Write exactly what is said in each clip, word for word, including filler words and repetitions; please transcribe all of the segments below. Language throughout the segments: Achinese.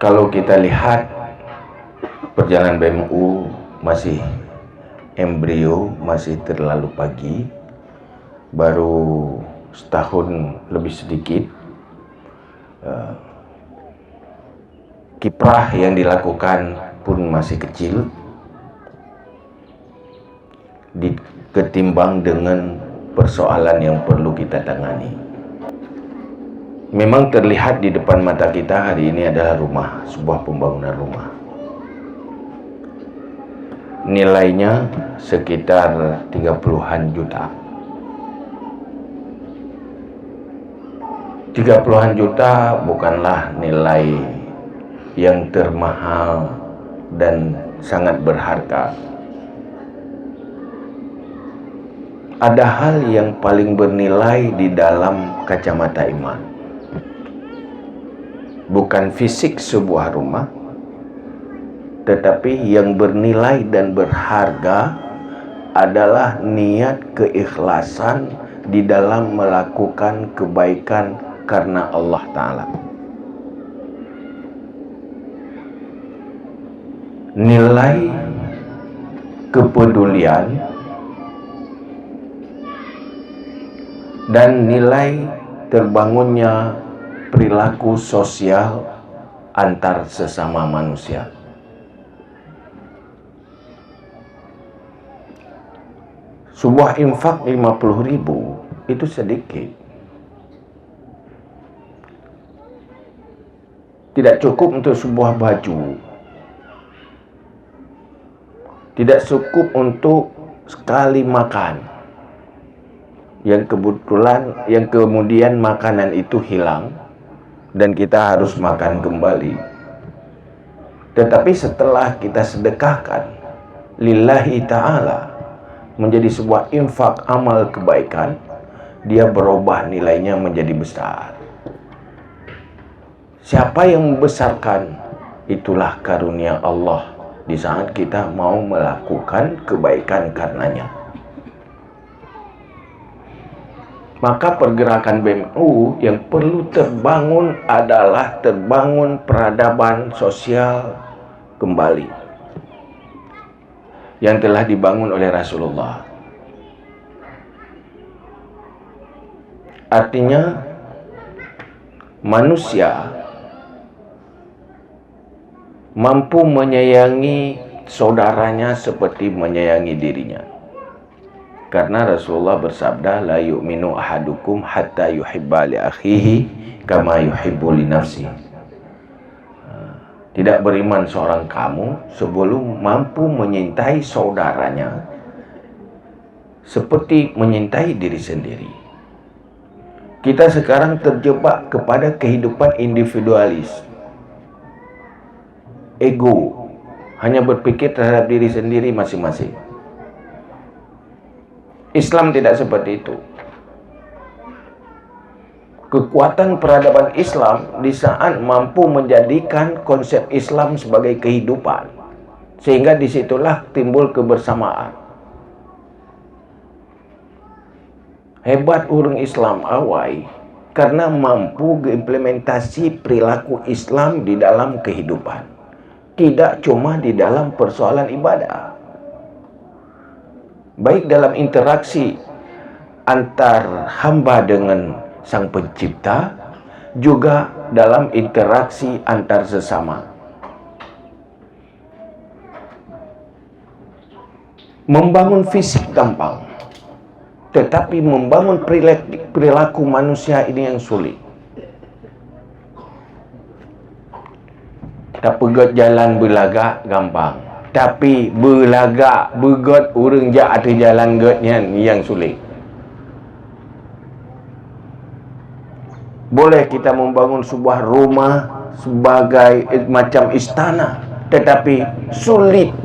Kalau kita lihat, perjalanan B M U masih embrio, masih terlalu pagi, baru setahun lebih sedikit. Eh, kiprah yang dilakukan pun masih kecil di-, ketimbang dengan persoalan yang perlu kita tangani. Memang terlihat di depan mata kita hari ini adalah rumah, sebuah pembangunan rumah. Nilainya sekitar tiga puluhan juta. Tiga puluhan juta bukanlah nilai yang termahal dan sangat berharga. Ada hal yang paling bernilai di dalam kacamata iman. Bukan fisik sebuah rumah, tetapi yang bernilai dan berharga adalah niat keikhlasan di dalam melakukan kebaikan karena Allah Ta'ala. Nilai kepedulian dan nilai terbangunnya perilaku sosial antar sesama manusia. Sebuah infak lima puluh ribu itu sedikit. Tidak cukup untuk sebuah baju. Tidak cukup untuk sekali makan. Yang kebetulan, yang kemudian makanan itu hilang dan kita harus makan kembali. Tetapi setelah kita sedekahkan lillahi ta'ala, menjadi sebuah infak amal kebaikan, dia berubah nilainya menjadi besar. Siapa yang membesarkan, itulah karunia Allah di saat kita mau melakukan kebaikan karenanya. Maka pergerakan B M U yang perlu terbangun adalah terbangun peradaban sosial kembali yang telah dibangun oleh Rasulullah. Artinya, manusia mampu menyayangi saudaranya seperti menyayangi dirinya. Karena Rasulullah bersabda, "La yu'minu ahadukum hatta yuhibba li akhihi kama yuhibbu li nafsi." Tidak beriman seorang kamu sebelum mampu menyintai saudaranya seperti menyintai diri sendiri. Kita sekarang terjebak kepada kehidupan individualis, ego, hanya berpikir terhadap diri sendiri masing-masing. Islam tidak seperti itu. Kekuatan peradaban Islam di saat mampu menjadikan konsep Islam sebagai kehidupan, sehingga di situlah timbul kebersamaan. Hebat ureuëng Islam awai karena mampu geuimplementasi perilaku Islam di dalam kehidupan, tidak cuma di dalam persoalan ibadah. Baik dalam interaksi antar hamba dengan Sang Pencipta, juga dalam interaksi antar sesama. Membangun fisik gampang, tetapi membangun perilek-, perilaku manusia ini yang sulit. Tapeugét jalan beulagak gampang, tapi beulagak beugét ureuëng jak ateueh jalan gét nyan nyang sulet. Boleh kita membangun sebuah rumah sebagai, eh, macam istana, tetapi sulit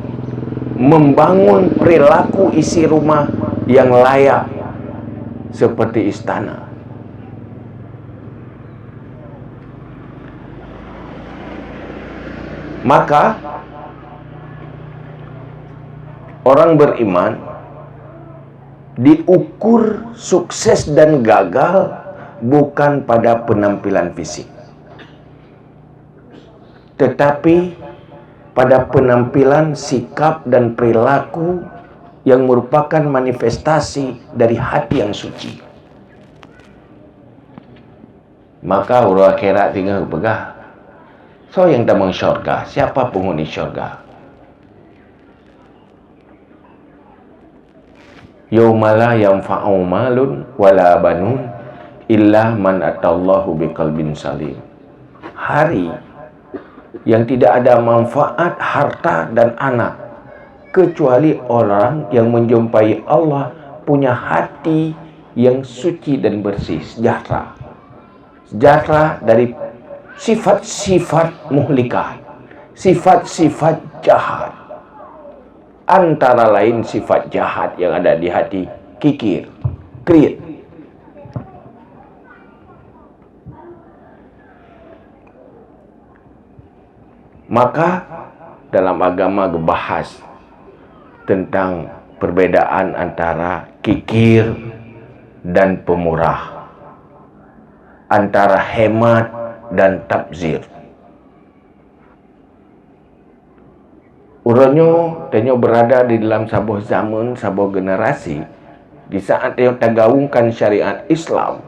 membangun perilaku isi rumah yang layak seperti istana. Maka, orang beriman diukur sukses dan gagal bukan pada penampilan fisik, tetapi pada penampilan, sikap, dan perilaku yang merupakan manifestasi dari hati yang suci. Maka uroe akhirat singoh geupeugah, "Soe nyang tamong syurga? Siapa penghuni syurga?" "Yauma la yanfa'u malun wala banun illa man atallahu biqalbin salim." Hari yang tidak ada manfaat harta dan anak, kecuali orang yang menjumpai Allah punya hati yang suci dan bersih, sejahtera. Sejahtera dari sifat-sifat muhlikat, sifat-sifat jahat. Antara lain sifat jahat yang ada di hati, kikir, kriet. Maka dalam agama geubahas tentang perbedaan antara kikir dan pemurah, antara hemat dan tabzir. Uroe nyoe, tanyoe beurada di dalam saboh zaman, saboh generasi, di saat tanyoe tagaungkan syariat Islam,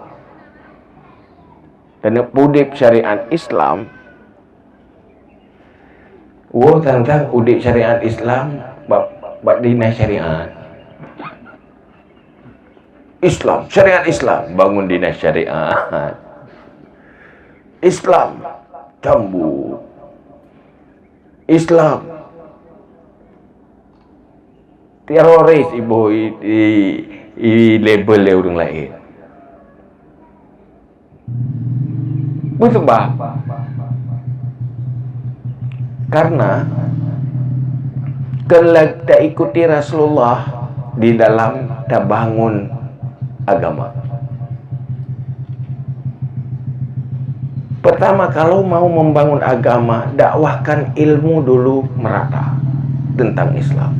tanyoe pudeb syariat Islam, woe tantang udeb syariat Islam bak, bak dinas syariat. Islam, syariat Islam, bangun dinas syariat. Islam, cambuk. Islam, teroris iboh i, i, i label lé ureuëng laén. Peue sabab? Karena keuneuk taikuti Rasulullah di dalam tabangun agama. Pertama, kalau mau membangun agama, dakwahkan ilmu dulu merata tentang Islam.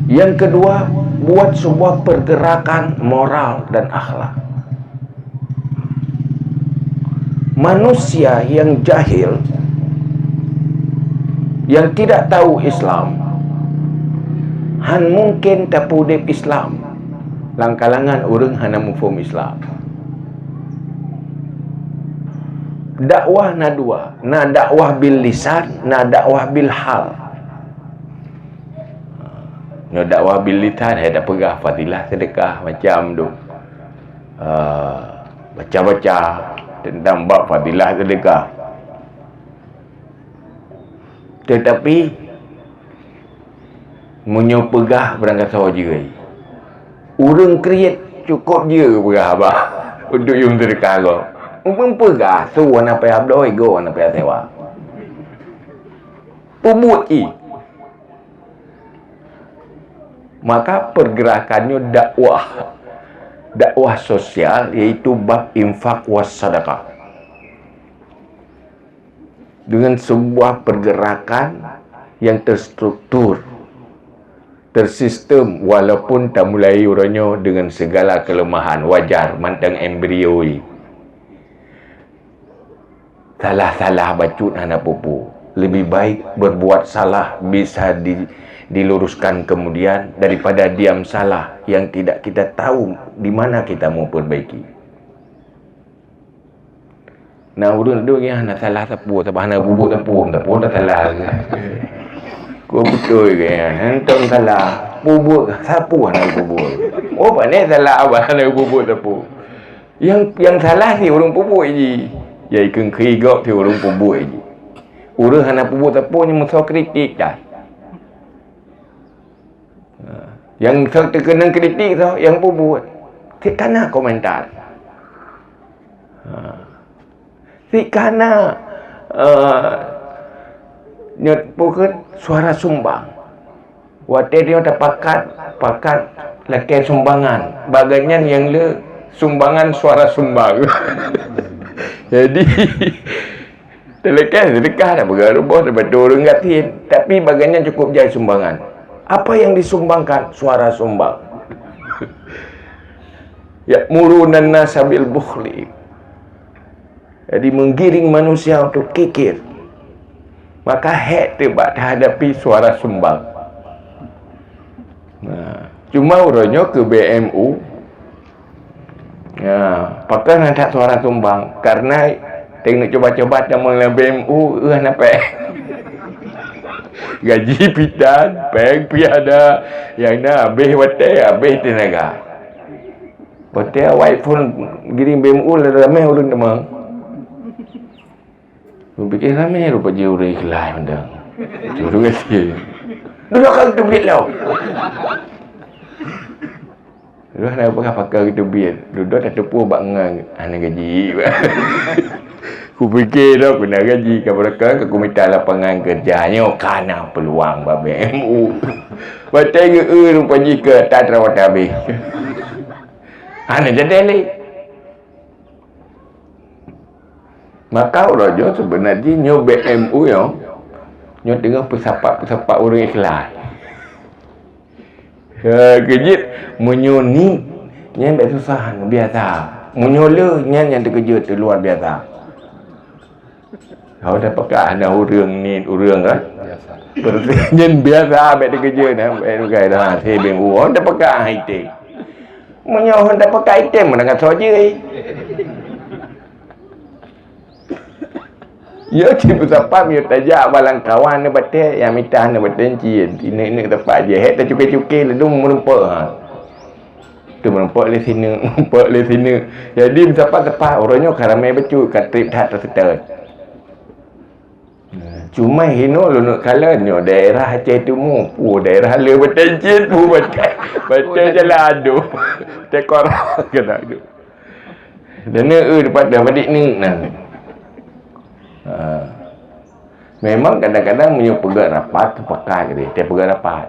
Yang kedua, buat sebuah pergerakan moral dan akhlak. Manusia yang jahil, yang tidak tahu Islam, han mungkin tapudeb Islam lam kalangan ureuëng hana muphom Islam. Dakwah na dua, na dakwah bil lisan, na dakwah bil hal. Nyoe dakwah bil lisan, hai tapeugah fadilah sedekah macam tu. Ah, baca-baca tentang bab fadilah sedekah. Tetapi meunyoe peugah barangkasoe jeuet, ureuëng kriet cukôp jeuet peugah haba untuk yum sedekah gob. Meunyoe peugah su hana payah bloe, go hana payah sewa. Peubuet i. Maka pergerakan nyoe dakwah, dakwah sosial, yaitu bab infak was sadaqah. Dengan sebuah pergerakan yang terstruktur, tersistem, walaupun tamulai uroe nyoe dengan segala kelemahan, wajar mantong embrio. Salah-salah bacut hana peue-peue. Lebih baik berbuat salah bisa di, diluruskan kemudian daripada diam salah yang tidak kita tahu di mana kita mau perbaiki. Nah, ureuëng dua hana salah sapeue, sabab hana peubuet sapeue, sapeue dah salah. Kau betul ke? Hantom salah. Peubuet sapeue hana peubuet. Oh, pandai salah abah hana peubuet sapeue. Yang, yang salah si ureuëng peubuet ji. Jadi keungkri gob si ureuëng peubuet ji. Ureuëng hana peubuet sapeue nyang meusoe kritik dah. Ha. Yang meusoe teukeunang kritik tu yang peubuet. Cit kana komentar. Ha. Cit kana, eh, nyot pukut suara sumbang. Watée nyoe tapakat, pakat lakée sumbangan. Bagainyan nyang le sumbangan suara sumbang. Jadi, talakée sedekah dah peugah ruboh, dah bantu ureuëng gasien. Tapi bagainyan cukup jai sumbangan. Apa yang disumbangkan? Suara sumbang. Ya'muruna nasa bil bukhli. Jadi, menggiring manusia untuk kikir. Maka hék teuh bak tahadapi suara sumbang. Nah, cuma uroe nyoe keu B M U, ya, pakon hana that suara sumbang, karena teungoh cuba-cuba tamong lam B M U, eh, hana péng. Gaji pih tan, péng pih hana, nyang na habéh watèe, habéh teunaga. Watèe awai phôn giring B M U, ramé ureueng tamong. Kupikir ramé rupa jih ureueng ikhlas mantong. Suruh gaji. Dudoe ka geuteubiet lom. Dudoe hana peugah pakon geuteubiet. Dudoe tateupeue bak ngon hana gaji. Kupikir dah keu na gaji ka beureukat ka kumita lapangan keureuja nyoe ka na peuluang bak B M U. Watèe geu-eu rupa jih keu atra watèe habéh. Hana jadi lé. Maka uroe nyoe seubeuna jih nyoe B M U nyoe, nyoe teungoh peusapat-peusapat ureueng ikhlas. He, keu jeuet meunyoe niet nyan bèk susah, biasa. Meunyoe le nyan nyang teukeujot luar biasa. Hana peugah na ureueng niet ureueng kan? Biasa. Nyan biasa bèk teukeujot, bèk teukeujot. Ha, si B M U. Hana peugah item. Meunyoe hana peugah item, meunan ngon soe jih? Yo, cit peusapat meunyoe tajak bak lam kawan neuh batèe, nyang mita neuh batèe cit. Ineuk-ineuk teumpat jih. Hék tacuké-cuké ladôm meurumpok, ha. Tu meurumpok lé sineuk, meurumpok lé sineuk. Jadi meusapat-sapat, uroe nyoe ka ramé bacut, ka trép that taseutôt. Cuma hinoe lôn kalon nyoe daerah Aceh Timu, pu daerah le batèe cit, pu batèe, batèe jalan adu. Tekor kena adu. Dan ni, eh, dapat dah badik ni, nah. Ha. Memang kadang-kadang meunyoe peugah rapat, sepakat ke dia, dia peugah rapat.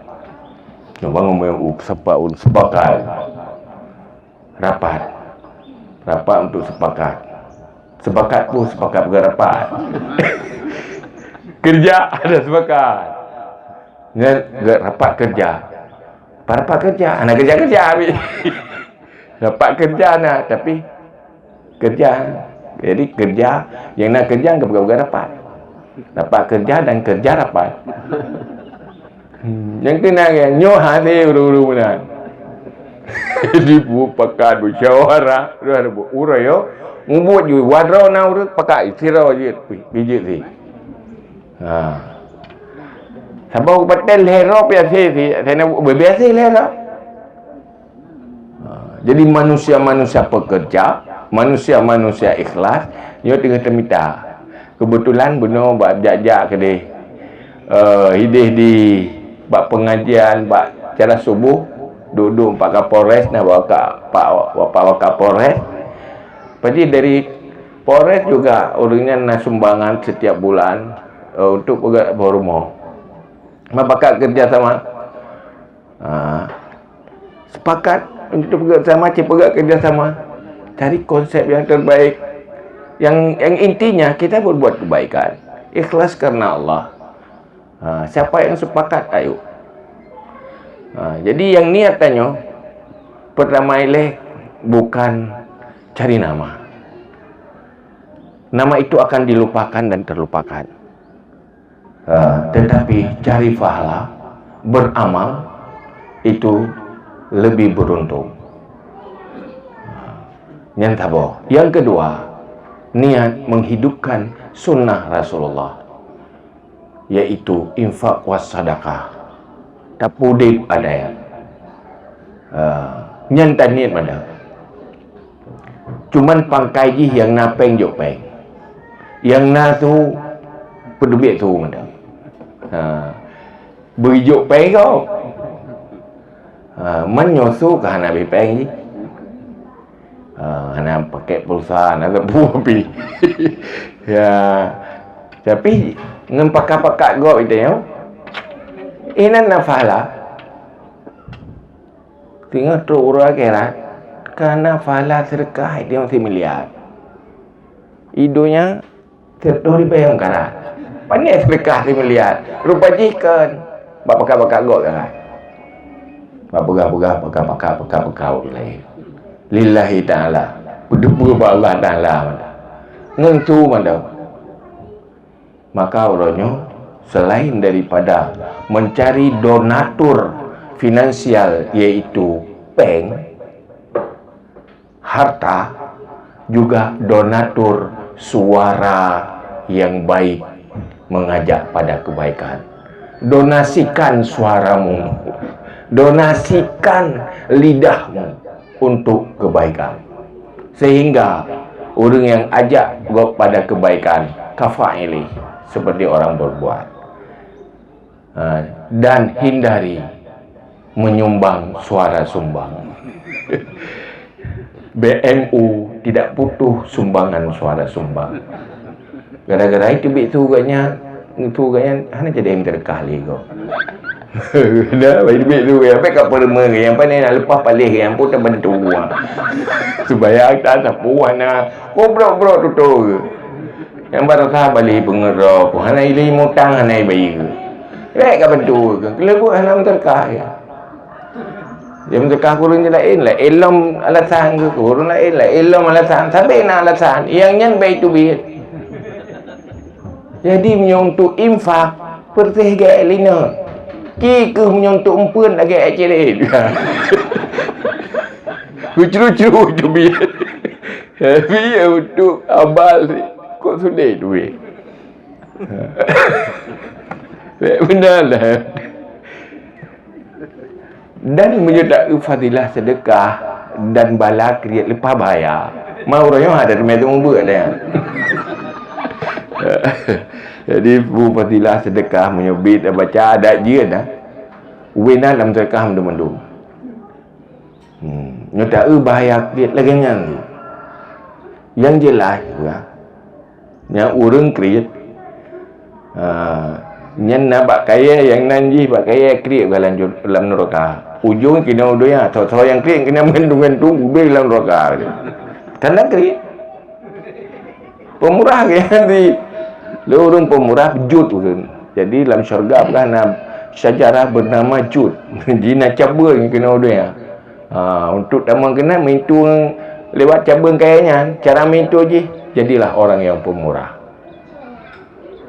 Cuma ngomong, uh, sepa-, sepakat. Rapat. Rapat untuk sepakat. Sepakat pun sepakat peugah rapat. Keureuja ada sepakat. Nyan geu-, rapat keureuja. Rapat keureuja, hana keureuja-keureuja habéh. Rapat keureuja na, tapi keureuja. Jadi keureuja, nyang na keureuja geu-, geu-, geu-, rapat. Rapat keureuja dan keureuja rapat. Hmm, nyang keunan nyoe hase ureueng-ureueng meunan. Dibupakat, musyawarah, udah dibuet uroe yo. Mubuet ju wadroe na ureueng pakat sidroe jeuet pi-, pijeuet si. Ha. Saboh kabupaten lhèe droe piase si, sana biasa lhèe droe. Ha, jadi manusia-manusia pekerja, manusia-manusia ikhlas, nyoe teungoh teumita. Kebetulan bunoe bak jak-jak keudeh, eh, ideh di bak pengajian, bak acara subuh, duek-duek Pak Kapolres, nah, Pak Waka-, Pak, Pak Wakapolres. Jadi dari Polres juga ureueng nyan na sumbangan setiap bulan, eh, untuk peugah boh rumoh. Meupakat kerjasama. Ha. Sepakat untuk bekerjasama, cit peugah kerjasama. Cari konsep yang terbaik. Yang, yang intinya kita berbuat kebaikan. Ikhlas karena Allah. Ha, siapa yang sepakat, ayo. Ha, jadi yang niat tanyoe, pertama ilèe bukan cari nama. Nama itu akan dilupakan dan terlupakan. Ha, tetapi cari pahala, beramal, itu lebih beruntung. Ha, nyan saboh. Yang kedua, niat menghidupkan sunnah Rasulullah, yaitu infak was sadaqah. Tapeudeb ada ya. Ha, nyan taniet mada. Cuman pangkai jih nyang na péng jok péng. Nyang na su peuteubiet su mantong. Ha. Beu jok péng kau. Ha, man nyoe su ka hana habéh péng jih. Ha, hana pakai pulsa, hana sapeue pih. Ya. Tapi ngon pakat-pakat gob itu nyoe. Inan na pahala. Teungoh trok uroe akhirat, ka na pahala seudeukah di similiar. Di donya, sireutoh ribèe meukarat. Pane seudeukah similiar. Rupa jih kon bak pakat-pakat gob sagai. Bak peugah-peugah pakat-pakat, pakat-pakat ulèe. Lillahi ta'ala. Peudeupeue bak Allah Ta'ala mantong. Ngon su mantong. Maka uroe nyoe, Selain daripada mencari donatur finansial, yaitu péng, harta, juga donatur suara yang baik mengajak pada kebaikan. Donasikan suaramu, donasikan lidahmu untuk kebaikan. Sehingga ureuëng nyang ajak gob pada kebaikan, kafa'ili, seperti orang berbuat. Ha, dan hindari menyumbang suara sumbang. B M U tidak butuh sumbangan suara sumbang. Gara-gara itu bit tu agaknya, tu agaknya hana jadi yang terkah lego. Dah, baik bit tu ya, baik kat perma yang pandai nak lepas palih yang pun terbantu. Supaya tak sapu hana kobrok-brok tutu. Yang baru sah balik pengerok, hana ilai mutang, hana ibayi. Lek ka bantu ke? Kelebut hana meuteukah ya. Dia meuteukah kureueng je laén, laén lom alasan ke kureueng laén, laén lom alasan. Sabe na alasan. Yang nyan baik tu bit. Jadi meunyoe untuk infak, perteh gek lina. Ki keuh meunyoe untuk empeun lagèe célék. Lucu-lucu tu bit. Tapi untuk abal kok sulit duit. Lek beuna lah. Dan meunyoe taeu fadilah seudeukah dan bala kriet leupah bahaya, ma uroe nyoe ada teumé teumeubuet dah. Jadi bu fadilah seudeukah meunyoe bit baca adat jeuet dah. Wina lam seudeukah mandum-mandum. Hmm. Nyoe taeu bahaya kriet lagèe nyan. Yang jelas ya. Nyang ureuëng kriet, ha, nyan na bak kayèe nyang nan jih bak kayèe kriet bak lam, lam nuraka. Ujong keunoe u donya, tho-tho nyang kriet keunoe meugantung-gantung udeb lam nuraka. Karena kriet. Pemurah ke nanti. Lé ureuëng pemurah jut ureuëng. Jadi lam syurga peugah na syajarah bernama jut. Jih na cabeueng keunoe u donya. Ha, untuk tamong keunan meuintu lewat cabeueng kayèe nyan, cara meuintu jih, jadilah orang yang pemurah.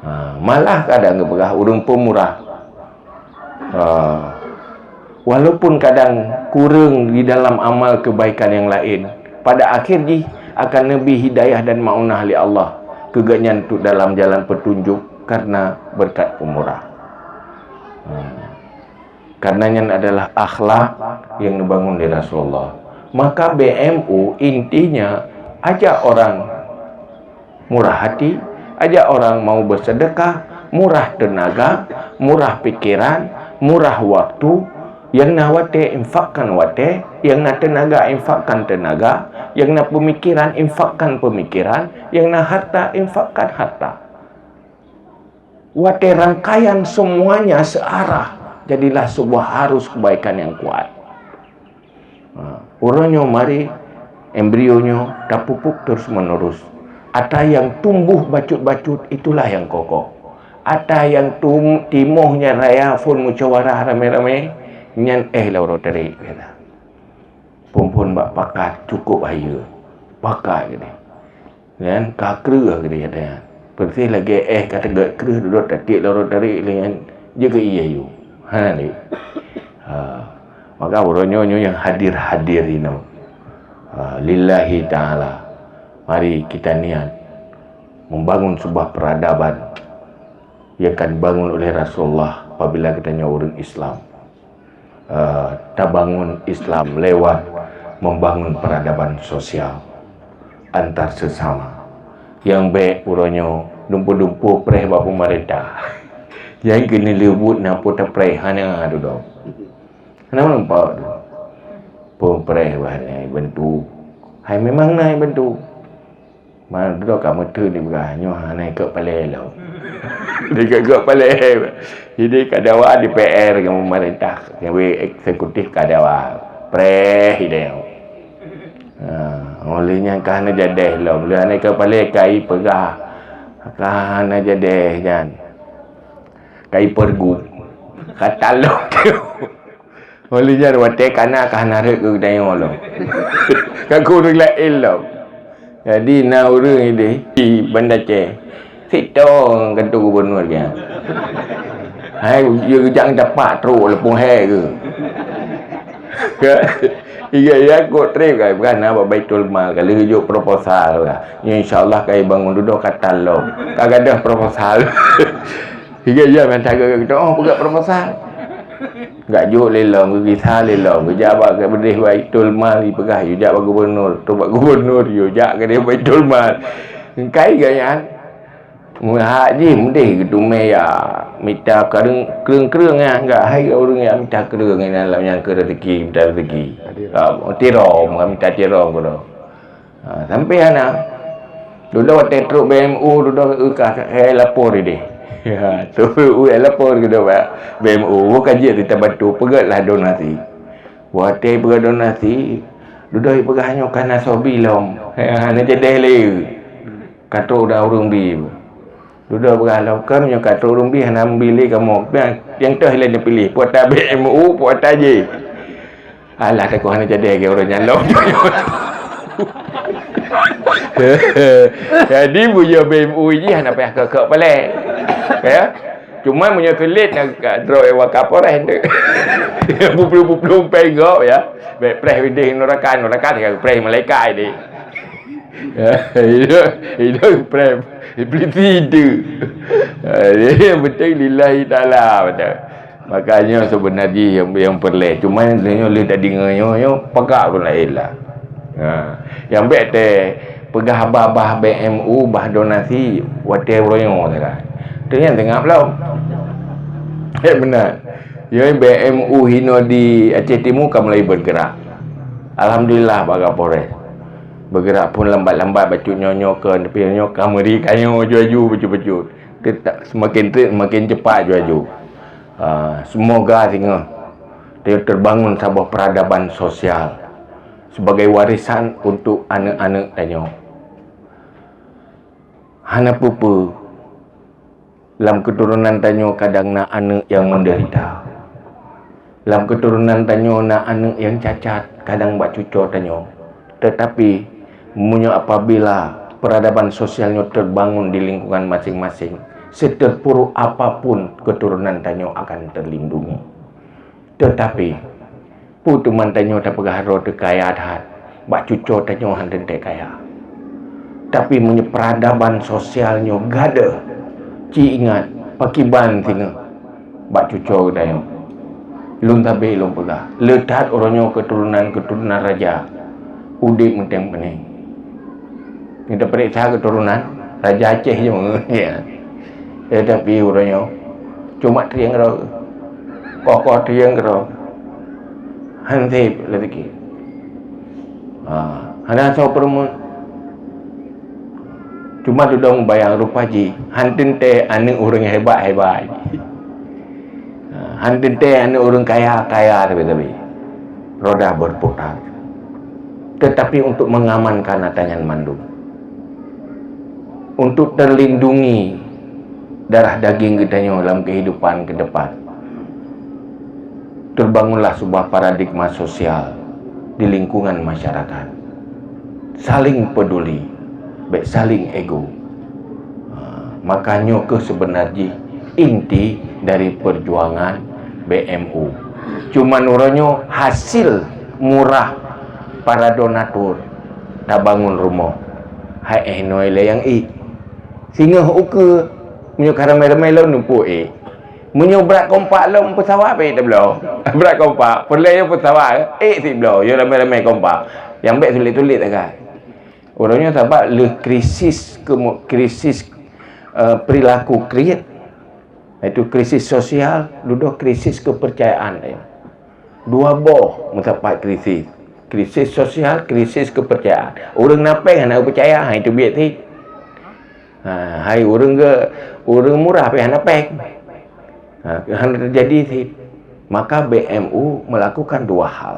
Ha, malah kadang geupeugah ureuëng pemurah. Ha, walaupun kadang kureueng di dalam amal kebaikan yang lain, pada akhir jih akan neubri hidayah dan maunah lé Allah keu geuhnyan tu dalam jalan petunjuk karena berkat pemurah. Ha. Karena nyan adalah akhlak yang dibangun oleh Rasulullah. Maka B M U intinya ajak orang murah hati, ajak orang mau bersedekah, murah tenaga, murah pikiran, murah waktu, yang na watèe infakkan watèe, yang na tenaga infakkan tenaga, yang na pemikiran infakkan pemikiran, yang na harta infakkan harta. Watèe rangkaian semuanya searah, jadilah sebuah arus kebaikan yang kuat. Ha, uroe nyoe mari embrio nyoe tapupuk terus menerus. Ata yang tumbuh bacut-bacut itulah yang kokoh. Ata yang tum, timoh nyan raya phon musyawarah ramé-ramé, nyan éh lam uroe tarek kata. Phon-phon bak pakat cukup hayeue. Pakat geude. Nyan ka kreueh geude nyan. Persis lagèe éh ka teugot kreueh dudoe tatiek lam uroe tarek lé nyan jeuet keu ié ayue. Hana lé. Ha. Maka uroe nyoe nyoe nyang hadir-hadir inoe. Ha, lillahi ta'ala. Mari kita niat membangun sebuah peradaban yang akan dibangun oleh Rasulullah apabila kita nyoe ureuëng Islam. Eh, tabangun Islam lewat membangun peradaban sosial antar sesama. Nyang bèk uroe nyoe dumpeue-dumpeue preh bak peumeurintah. Nyang keuneuk leubuet na peue tapreh hana dudoe. Hana nampak tu. Peue preh bah na bantu. Hai memang na bantu. Mandum ka meuteun dipeugah, nyoe hana ikot palée lom. Ikot-ikot palée. Jadi ka dawa D P R ngon pemerintah, ngon eksekutif ka dawa. Preh idéh. Ha, oleh nyan ka hana jadeh lom. Lé hana ikot palée ka ipeugah. Ka hana jadeh nyan. Ka ipergum. Ka talok. Oleh nyan watèe kana ka hana rhot keu geutanyoe lom. Ka keu ureueng laén lom. Jadi na ureueng idéh di Banda Aceh. Sitong kantor gubernur nyan. Hai, geujak dapat trok leupong hai ke? Iya, iya, kok trip ka, bukan na bak Baitul Mal, ka lheueh jok proposal ka. Nyoe insya Allah ka ibangun dudoe ka talom. Ka gadoh proposal. Iya, iya, mantap ke kita, oh, peugah proposal. Gak jok lé lom, geugisa lé lom, geujak bak keudeh Baitul Mal, ipeugah, "Yuk jak bak gubernur." Tu bak gubernur, "Yuk jak keudeh Baitul Mal." Engkai gaya. Meuhak jih meudeh geutumè ya mita kreueng-kreueng ya, enggak hai ureueng ya mita kreueng inan lam nyang keu rezeki, mita rezeki. Tirong, mita tirong keudroe. Ha, sampai hana. Dudoe watèe trok B M U, dudoe ka hai lapor ideh. Ha, tu u lapor keudroe bak B M U, ka jeuet ita bantu, peugöt lah donasi. Watèe peugöt donasi, dudoe peugah nyoe ka na soe bi lom. Ha, hana jadeh lé. Ka trok ureueng bi. Dudoe peugah lom, "Kam nyoe ka trok ureueng bi hana bi lé kamoe. Nyang toh ilèe neupiléh, peue ata B M U, peue ata jih." Alah, takot hana jadeh lagèe ureueng nyan lom. Jadi, meunyoe B M U jih hana payah keu-keu palèe. Ya. Cuma meunyoe sulet na ka droe Wakapolres tu. Puplu-puplu pengok ya. Bèk preh ideh nuraka, nuraka tinggai preh malaikat ideh. Hidup, hidup preh, Iblis itu. Jadi yang penting lillahi ta'ala, betul. Makanya sebenarnya yang, yang perlu. Cuma nyoe lé tadi nyoe, nyoe, nyoe, pegak pun lain lah. Ha. Yang bèk teuh peugah bah, bah B M U, bah donasi, watèe uroe nyoe teuh. Tu nyang teungoh lom. Eh, benar. Ya, B M U hino di Aceh Timu ka mulai bergerak. Alhamdulillah, bak Kapolres. Bergerak pun lambat-lambat, bacut nyoe-nyoe ke, tapi nyoe ka meuri ka nyoe aju-aju, bacut-bacut. Tetap semakin te-, semakin cepat aju-aju. Ah, semoga singoh ter-, terbangun saboh peradaban sosial sebagai warisan untuk aneuk-aneuk tanyoe. Hana peue-peue, lam keuturonan tanyoe kadang na aneuk nyang menderita. Lam keuturonan tanyoe na aneuk nyang cacat, kadang bak cucoe tanyoe. Tetapi, meunyoe apabila peradaban sosial nyoe terbangun di lingkungan masing-masing, seterpuruk apapun keuturonan tanyoe akan terlindungi. Tetapi, peue teuma tanyoe tapeugah droe teuh kaya that, bak cucoe tanyoe han teuntèe kaya. Tapi meunyoe peradaban sosial nyoe gadôh, ci ingat, pakiban singoh bak cucoe geutanyoe. Lôn sabe lôn peugah, le that uroe nyoe keuturonan-keuturonan raja udép meunteng-meunteng. Kita peuriksa keuturonan raja Aceh nyoe, ya. Tetapi uroe nyoe cuma trieng keudroe. Kokoh trieng keudroe. Han sép rezeki. Ha, hana soe peurumoh. Cuma dudoe bayang rupa jih, han teuntèe aneuk ureueng hebat-hebat. Ha, han teuntèe aneuk ureueng kaya-kaya sabe-sabe. Roda berputar. Tetapi untuk mengamankan ata nyan mandum, untuk terlindungi darah daging geutanyoe lam kehidupan ke depan, terbangunlah sebuah paradigma sosial di lingkungan masyarakat. Saling peduli, bèk saling ego. Ha, maka nyoe keuh sebenar jih inti dari perjuangan B M U. Cuman uroe nyoe hasil murah para donatur tabangun rumoh. Hai eh noi lé nyang ék. Singoh ukeue, meunyoe ka ramé-ramé lom numpuk ék. Meunyoe brat kompak lom, peusawa pih tabloe. Brat kompak, peureulèe nyoe peusawa, ék sibloe, nyoe ramé-ramé kompak. Nyang bèk sulet-sulet sagai. Uroe nyoe sabab lé krisis kemu-, krisis, eh, perilaku kriet, yaitu krisis sosial, dudoe krisis kepercayaan. Dua boh meusapat krisis. Krisis sosial, krisis kepercayaan. Ureueng na péng hana peucaya, hai teubiet cit. Ha, hai ureueng ke, ureueng murah pih hana péng. Ha, hana teujadi cit. Maka B M U melakukan dua hal.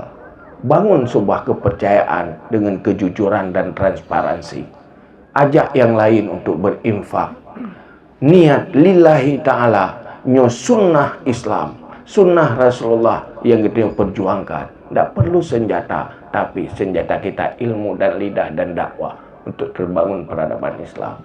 Bangun sebuah kepercayaan dengan kejujuran dan transparansi. Ajak yang lain untuk berinfak. Niat lillahi ta'ala, nyoe sunnah Islam, sunnah Rasulullah nyang geutanyoe perjuangkan. Ndak perlu senjata, tapi senjata kita ilmu dan lidah dan dakwah untuk terbangun peradaban Islam.